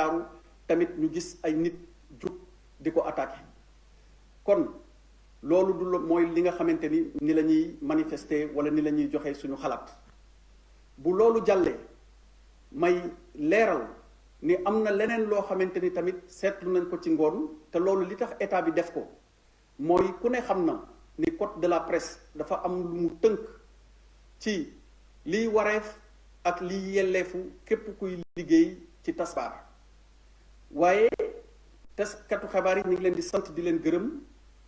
Ndakaaru tamit ñu gis ay nit jug di ko attaqué kon loolu du mooy li nga xamante ni la ñuy manifester wala ni la ñuy joxe suñu xalaat bu loolu jàllee may leeral ni am na leneen loo xamante ni tamit seetlu nañ ko ci ngoon te loolu li tax état bi def ko mooy ku ne xam na ni code de la presse dafa am lu mu tënk ci liy wareef ak liy yelleefu képp kuy liggéey ci tasbaar waaye taskatu xabaar yi ñu ngi leen di sant di leen gërëm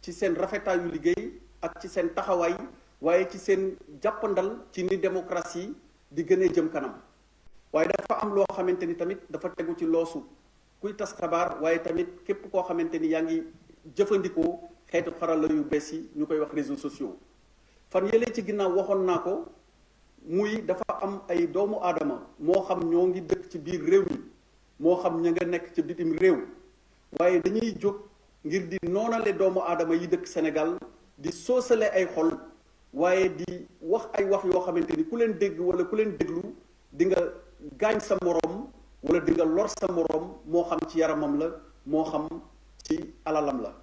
ci seen rafetaayu liggéey ak ci seen taxawaay waaye ci seen jàppandal ci ni démocratie di gënee jëm kanam waaye dafa am loo xamante ni tamit dafa tegu ci loosu kuy tas xabaar waaye tamit képp koo xamante ni yaa ngi jëfandikoo xeetu xarala yu bees yi ñu koy wax réseaux sociaux fan yëlee ci ginnaaw waxoon naa ko muy dafa am ay doomu aadama moo xam ñoo ngi dëkk ci biir réew mi moo xam ña nga nekk ci bitim réew waaye dañuy jóg ngir di noonale doomu aadama yi dëkk Sénégal di soosale ay xol waaye di wax ay wax yoo xamante ni ku leen dégg wala ku leen déglu di nga gaañ sa moroom wala di nga lor sa moroom moo xam ci yaramam la moo xam ci alalam la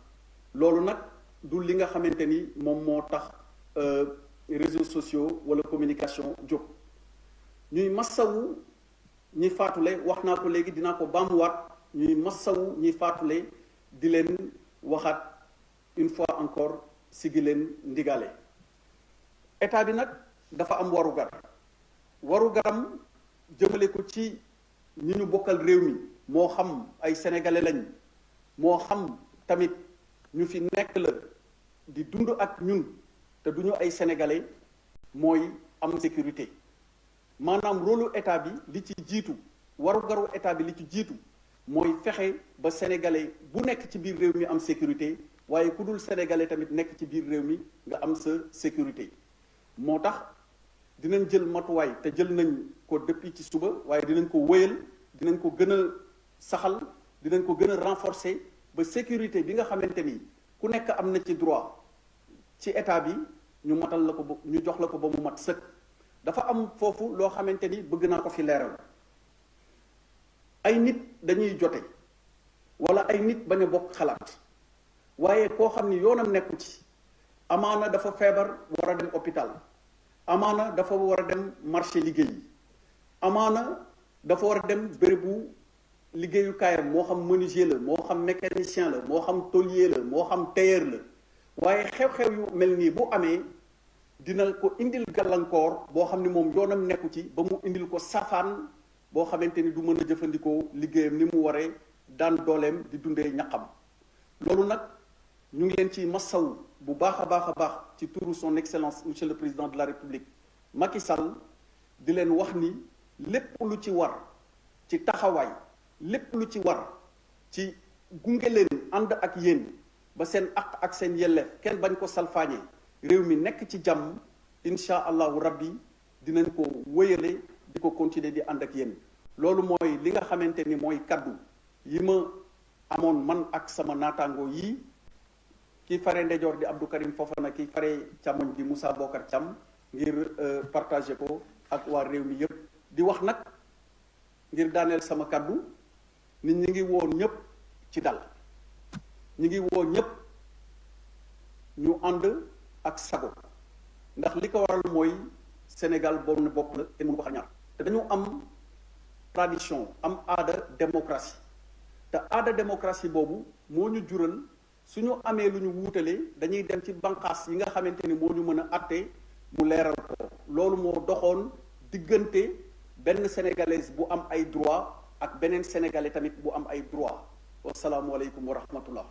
loolu nag du li nga xamante ni moom moo tax réseaux sociaux wala communication jóg ñuy massawu ñi faatule wax naa ko léegi dinaa ko baamuwaat ñuy massawu ñi faatule di leen waxaat une fois encore sigi leen ndigale état bi nag dafa am warugaram jëmale ko ci ñi ñu bokkal réew mi moo xam ay sénégalais lañ moo xam tamit ñu fi nekk la di dund ak ñun te duñu ay sénégalais mooy am sécurité maanaam rôlu état bi li ci jiitu warugaru état bi li ci jiitu mooy fexe ba sénégalais bu nekk ci biir réew mi am sécurité waaye ku dul sénégalais tamit nekk ci biir réew mi nga am sa sécurité moo tax dinañ jël matuwaay te jël nañ ko depuis ci suba waaye dinañ ko wéyal dinañ ko gën a saxal dinañ ko gën a renforcer ba sécurité bi nga xamante ni ku nekk am na ci droit ci état bi ñu matal la ko ba ñu jox la ko ba mu mat sëkk dafa am foofu loo xamante ni bëgg naa ko fi leeral ay nit dañuy jote wala ay nit bañ a bokk xalaat waaye koo xam ni yoonam nekku ci amaana dafa feebar war a dem hôpital amaana dafa war a dem marché liggéey amaana dafa war a dem bérébu liggéeyukaayam moo xam menuisier la moo xam mécanicien la moo xam tôlier la moo xam tailleur la waaye xew-xew yu mel nii bu amee dina ko indil gàllankoor boo xam ni moom yoonam nekku ci ba mu indil ko safaan boo xamante ni du mën a jëfandikoo liggéeyam ni mu waree daan dooleem di dundee ñaqam loolu nag ñu ngi leen ci massaw bu baax a baax ci turu son excellence monsieur le président de la république Macky Sall di leen wax ni lépp lu ci war ci taxawaay lépp lu ci war ci gunge leen ànd ak yéen ba seen àq ak seen yelleef kenn bañ ko salfaañee réew mi nekk ci jàmm incha allahu rabbi dinañ ko wéyale di ko continuer di ànd ak yéen loolu mooy li nga xamante ni mooy kaddu yi ma amoon man ak sama naataango yii kii fare ndejoor di Abdou Karim Fofana kii fare càmmoñ bi Moussa Bokar Thiam ngir partager ko ak waa réew mi yépp di wax nag ngir daaneel sama kaddu nit ñi ngi woon ñépp ci dal ñi ngi woo ñépp ñu ànd ak sago ndax li ko waral mooy Sénégal benn bopp la te mënu ko xar ñaar te dañu am tradition am aada démocratie te aada démocratie boobu moo ñu jural suñu amee lu ñu wuutalee dañuy dem ci banqaas yi nga xamante ni moo ñu mën a àtte mu leeral ko loolu moo doxoon diggante benn sénégalaise bu am ay droit ak beneen sénégalais tamit bu am ay droit wasalaamualeykum wa rahmatullah